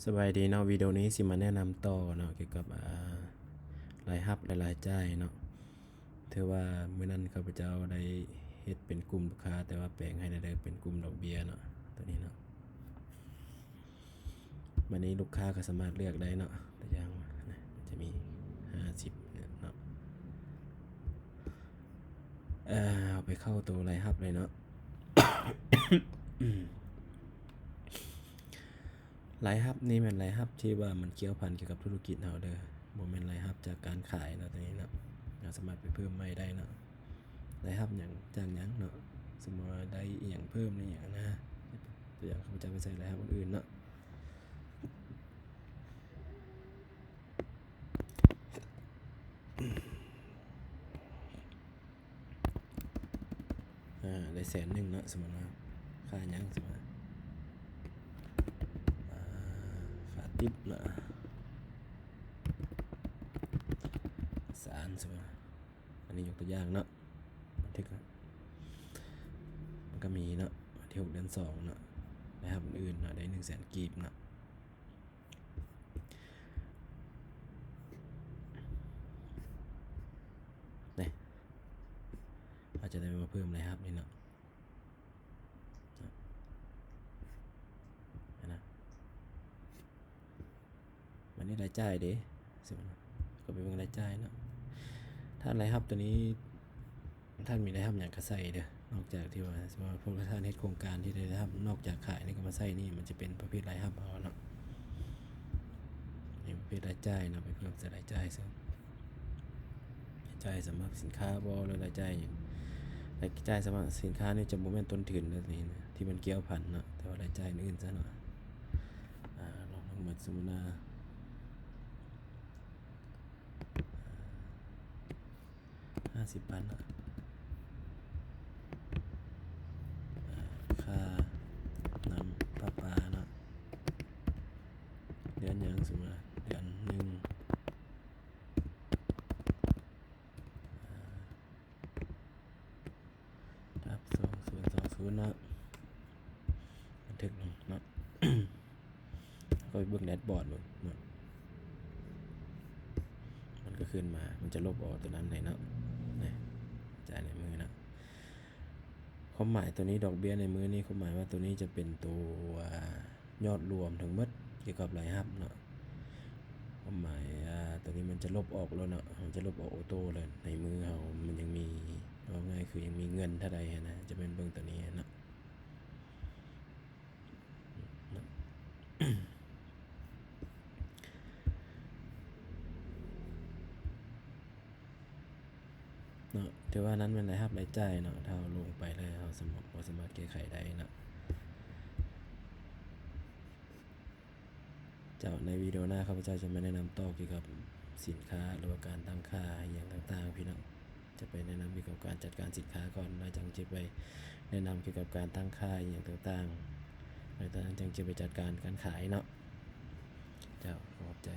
ສະບາຍດີເນາະ, ວິດີໂອນີ້ຊິມາແນະນຳຕໍ່ເນາະ ກ່ຽວກັບ ອ່າ ລາຍຮັບ ແລະ ລາຍຈ່າຍເນາະ. ຖືວ່າມື້ນັ້ນຂ້າພະເຈົ້າໄດ້ເຮັດເປັນກຸ່ມລູກຄ້າ ແຕ່ວ່າແປງໃຫ້ແລ້ວເດີ ເປັນກຸ່ມດອກເບ້ຍເນາະ ຕົວນີ້ເນາະ. ບາດນີ້ລູກຄ້າກໍສາມາດເລືອກໄດ້ເນາະ, ຕົວຢ່າງວ່ານະ ມັນຈະມີຫ້າສິບເນາະ. ເອີ ເຮົາໄປເຂົ້າໂຕລາຍຮັບເລີຍເນາະ. ລາຍຮັບນີ້ແມ່ນລາຍຮັບທີ່ວ່າມັນກ່ຽວພັນກ່ຽວກັບທຸລະກິດເຮົາເດີ, ບໍ່ແມ່ນລາຍຮັບຈາກການຂາຍເນາະ ຕົວນີ້ເນາະ. ເຮົາສາມາດໄປເພີ່ມໃໝ່ໄດ້ເນາະ, ລາຍຮັບຫຍັງ ຈາກຫຍັງເນາະ. ສົມມຸດວ່າໄດ້ອີ່ຫຍັງເພີ່ມ ອີ່ຫຍັງນະ, ຕົວຢ່າງ ຂ້າພະເຈົ້າໄປໃສ່ລາຍຮັບອື່ນໆເນາະ. ອ່າ ໄດ້ແສນໜຶ່ງເນາະ, ສົມມຸດວ່າຄ່າຫຍັງ ສົມມຸດວ່າ ອ່າ ຄ່າຕິບເນາະ ສາມ ສົມມຸດວ່າ. ອັນນີ້ຍົກຕົວຢ່າງເນາະ, ບັນທຶກ ມັນກໍມີເນາະ ວັນທີຫົກເດືອນສອງເນາະ, ລາຍຮັບອື່ນໆເນາະ ໄດ້ໜຶ່ງແສນກີບເນາະ. ນີ້ ເຮົາຈະໄດ້ມາເພີ່ມລາຍຮັບນີ້ເນາະ ເນາະ ອັນນະ. ບາດນີ້ລາຍຈ່າຍເດ້, ເຂົ້າໄປເບິ່ງລາຍຈ່າຍເນາະ. ທ່ານລາຍຮັບຕົວນີ້ ທ່ານມີລາຍຮັບຫຍັງກໍໃສ່ເດີ, ນອກຈາກທີ່ວ່າ ສົມມຸດວ່າພວກທ່ານເຮັດໂຄງການທີ່ໄດ້ຮັບ ນອກຈາກຂາຍນີ້ກໍມາໃສ່ນີ້, ມັນຈະເປັນປະເພດລາຍຮັບເຮົາເນາະ. ນີ້ປະເພດລາຍຈ່າຍເນາະ, ໄປເພີ່ມໃສ່ລາຍຈ່າຍເຊິ່ງ ລາຍຈ່າຍສຳລັບສິນຄ້າບໍ່ ຫຼືລາຍຈ່າຍຫຍັງ. ລາຍຈ່າຍສຳລັບສິນຄ້ານີ້ຈະບໍ່ແມ່ນຕົ້ນທຶນແບບນີ້ນະ ທີ່ມັນກ່ຽວພັນເນາະ, ແຕ່ວ່າລາຍຈ່າຍອື່ນໆຊະເນາະ. ອ່າ ລອງທັງໝົດ ສົມມຸດວ່າ ອ່າ ຫ້າສິບພັນເນາະ, ອ່າ ຄ່ານ້ຳປະປາເນາະ, ເດືອນຫຍັງ ສົມມຸດວ່າເດືອນໜຶ່ງ ອ່າ ທັບສອງສູນສອງສູນເນາະ, ບັນທຶກລົງເນາະ. ກໍໄປເບິ່ງແດດບອດເບິ່ງເນາະ, ມັນກໍຂຶ້ນມາ ມັນຈະລົບອອກຕົວນັ້ນໃຫ້ເນາະ, ນີ້ ຈ່າຍໃນມື້ເນາະ. ຄວາມໝາຍຕົວນີ້ ດອກເບ້ຍໃນມື້ນີ້ ຄວາມໝາຍວ່າຕົວນີ້ຈະເປັນຕົວ ອ່າ ຍອດລວມທັງໝົດກ່ຽວກັບລາຍຮັບເນາະ. ຄວາມໝາຍ ອ່າ ຕົວນີ້ມັນຈະລົບອອກໂລດເນາະ, ມັນຈະລົບອອກໂອໂຕ້ເລີຍ. ໃນມືເຮົາມັນຍັງມີ ເວົ້າງ່າຍຄືຍັງມີເງິນເທົ່າໃດຫັ້ນນະ, ຈະແມ່ນເບິ່ງຕົວນີ້ເນາະ. ເນາະ ຖືວ່ານັ້ນແມ່ນລາຍຮັບລາຍຈ່າຍເນາະ, ຖ້າເຮົາລົງໄປແລ້ວເຮົາສາມາດ ບໍ່ສາມາດແກ້ໄຂໄດ້ເນາະ. ເຈົ້າ ໃນວິດີໂອໜ້າ ຂ້າພະເຈົ້າຈະມາແນະນຳຕໍ່ກ່ຽວກັບສິນຄ້າ ຫຼືວ່າການຕັ້ງຄ່າອີ່ຫຍັງຕ່າງໆ ພີ່ນ້ອງ. ຈະໄປແນະນຳກ່ຽວກັບການຈັດການສິນຄ້າກ່ອນ ແລ້ວຈັ່ງຈະໄປແນະນຳກ່ຽວກັບການຕັ້ງຄ່າອີ່ຫຍັງຕ່າງໆ ແລ້ວຈັ່ງຈະໄປຈັດການການຂາຍເນາະ. ເຈົ້າ ຂອບໃຈ.